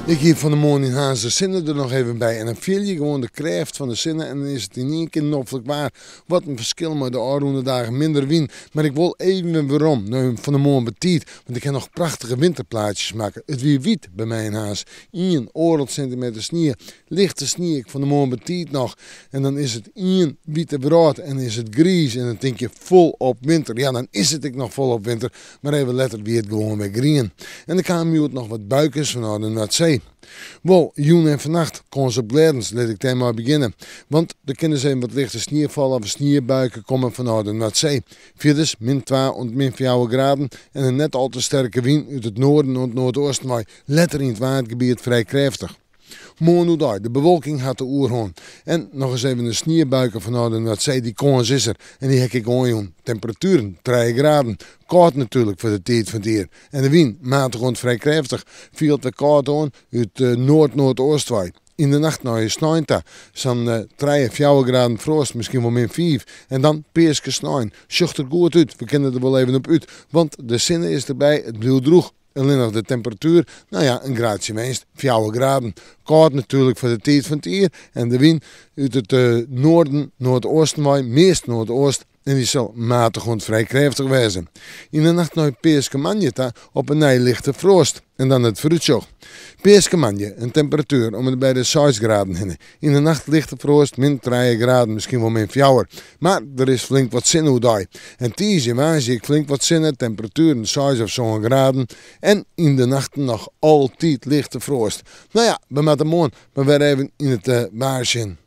Ik hie fan 'e moarn yn Harns de sinne der noch even by en dan fiel je gewoan de krêft fan de sinne en dan is it yn ien kear noflik waar. Wat in ferskil mei de ôfrûne dagen, minder wyn. Mar ik wol even werom nei fan 'e moarn betiid, want ik ha noch prachtige winterplaatsjes makke. It wie wyt by my yn Harns. Ien, oardel sintimeter snie. Lichte snie ek fan 'e moarn betiid noch. En dan is it ien wite wrâld en is it griis en dan tink je folop winter. Ja, dan is it ek noch folop winter, mar even letter wie it gewoan wer grien. En der kamen hjoed noch wat buikes fanôf de Noardsee. Wol, jûn en fannacht, kâns op glêdens, lit ik dêrmei begjinne. Want der kin dus even wat lichte snie falle of sniebuike komme fanôf de Noardsee. Fierders min twa oant min fjouwer graden en in net al te sterke wyn út it noarden oant noardoosten wei, letter yn it Waadgebiet frij krêftich. Moarn oerdei, de bewolking hat de oerhân. En noch ris even in sniebuike fanôf de Noardsee, dy kâns is der en dy ha ik ek oanjûn. Temperatueren, trije graden. Kâld natuerlik foar de tiid fan it jier. En de wyn, matich oant frij krêftich, fielt wer kâld oan út noard-noardoost wei. Yn de nacht nei snein ta sa'n trije, fjouwer graden froast, miskien wol min fiif. En dan peaskesnein. Sjocht der goed út, we kinne der wol even op út, want de sinne is derby, it bliuwt drûch. Allinnich de temperatuer, no ja, in graadsje winst, fjouwer graden. Kâld natuerlik foar de tiid fan it jier en de wyn út it noarden, noardoosten wei, meast noardoost en dy sil matich oant frij krêftich wêze. Yn de nacht nei Peaskemoandei ta op 'e nij lichte froast en dan it foarútsjoch. Peaskemoandei in temperatuer om en by de seis graden hinne. Yn de nacht lichte froast, min trije graden, miskien wol min fjouwer. Mar der is flink wat sinne oerdei. En tiisdei en woansdei ek flink wat sinne, temperatueren seis of sân graden. En yn de nachten noch altyd lichte froast. No ja, we moatte moarn mar wer even yn it waar sjen.